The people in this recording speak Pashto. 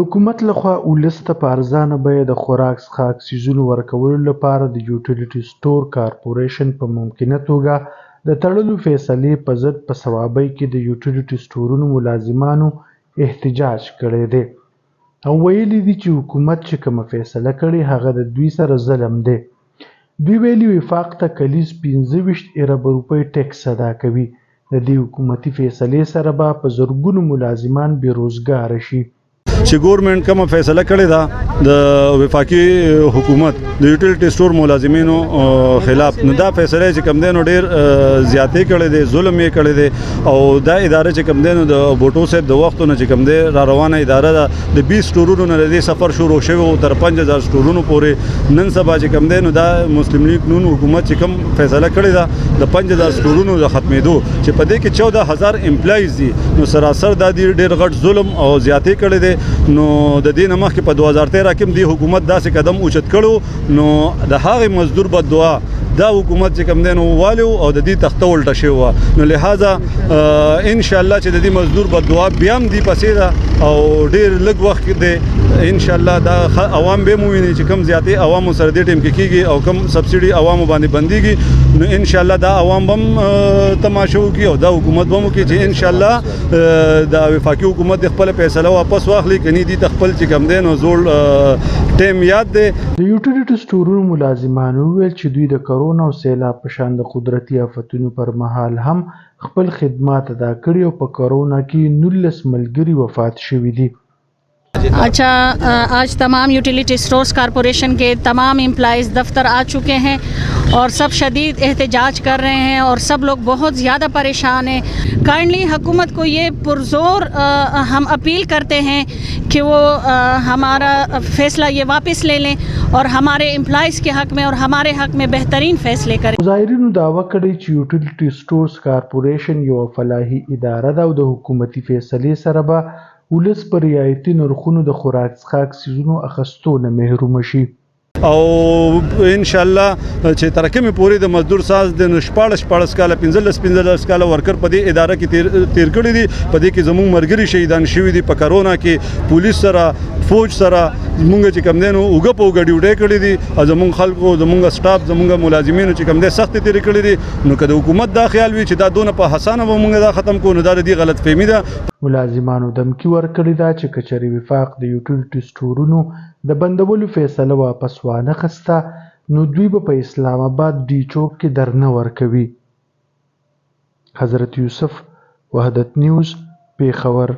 د حکومت لخوا ولس ته په ارزانه بیه د خوراک څښاک څیزونو ورکولو لپاره د یوټیلیټي سټور کارپوریشن په ممکنه توګه د تړلو فیصلې په ضد په صوابۍ کې د یوټیلیټي سټورونو ملازمانو احتجاج کړی دی او ویلي دي چې حکومت چې کومه فیصله کړې هغه د دوی سره ظلم دی. دوی ویلي وفاق ته کلیز 25 اربه روپۍ ټیکس ادا کوي، د دې حکومتي فیصلې سره به په زرګونو ملازمان بې روزګاره شي. چې ګورنمنت کومه فیصله کړې ده د وفاقي حکومت د یوټیلیټي سټور ملازمینو خلاف، نو دا فیصله چې کم دی نو ډیر زیاتې کړې دي، ظلم یې کړی دی. او دا اداره چې کم دی نو د بوټو صاحب د وختونو چې کم دی را روانه اداره ده. د 20 سټورونو نه د دې سفر شروع شوی او تر 5000 سټورونو پورې. نن سبا چې کم دی نو دا مسلم لیگ نون حکومت چې کم فیصله کړې ده د 5000 سټورونو د ختمېدو، چې په دې کې 14000 امپلایز دي، نو سراسر دا دی ډیر غټ ظلم او زیاتې کړې دي. نو د دې نه مخکې په 2013 کې دی حکومت داسې قدم اوچت کړو، نو د هغه مزدور بد دعا دا حکومت چې کم دی نو والو او د دې تخته الټه شوی و. نو لہذا ان شاء الله چې د دې مزدور بد دعا بیا هم دی پسې ده او ډیر لږ وخت دی ان شاء الله دا عوام به مو ویني چې کم زیاتې عوامو سره دې ټیم کې کیږي او کم سبسیډي عوامو باندې بنديږي. نو ان شاء الله دا عوام بم تماشا وکړي او دا حکومت بم وکړي چې ان شاء الله دا وفاقي حکومت د خپل فیصله واپس واخلي، کني دي خپل چې کم دی نو زوړ ټیم یاد دی. د یوټیلیټي سټورونو ملازمانو وویل چې دوی د کرونا او سیلاب په شان د قدرتي آفتونو پر مهال هم خپل خدمات ادا کړي او په کرونا کې 19 ملګري وفات شوي دي. अच्छा، आज तमाम utility stores corporation के तमाम एम्प्लॉज़ दफ्तर आ चुके हैं और सब शदीद एहतजाज कर रहे हैं और सब लोग बहुत ज़्यादा परेशान हैं। काइंडली हुकूमत को ये पुरजोर हम अपील करते हैं कि वो हमारा फ़ैसला ये वापस ले लें और हमारे एम्प्लॉज़ के हक़ में और हमारे हक़ में बेहतरीन फ़ैसले करें। مظاهرینو دعوه کړې چې یوټیلیټي سټورز کارپوریشن یوه فلاحي اداره ده او د حکومتي فیصلې سره به ولس په رعایتي نرخونو د خوراک څښاک څیزونو اخیستو نه محروم شي. او ان شاء الله چې تر کومې پورې د مزدور ساز د نو 16 16 کاله، 15 15 کاله ورکر په دې اداره کې تیر کړی دي. په دې کې زموږ مرګري شهیدان شوي دي. په کرونا کې پولیس سره، فوج سره مونږ چې کم دی نو اوږه په اوږه ډیوټۍ کړې دي او زموږ خلکو، زموږ سټاف، زموږ ملازمینو چې کم دی سختې تېرې کړې دي. نو که د حکومت دا خیال وي چې دا دونه په اسانه به مونږ دا ختم کړو، نو دا د دې غلط فهمي ده. ملازمانو دمکي ورکړې ده چې که چېرې وفاق د یوټیلیټي سټورونو د بندولو فیصله واپس وانه خسته، نو دوی به په اسلام آباد ډي چوک کې درنه ورکوي. حضرت یوسف، وحدت نیوز، پېښور.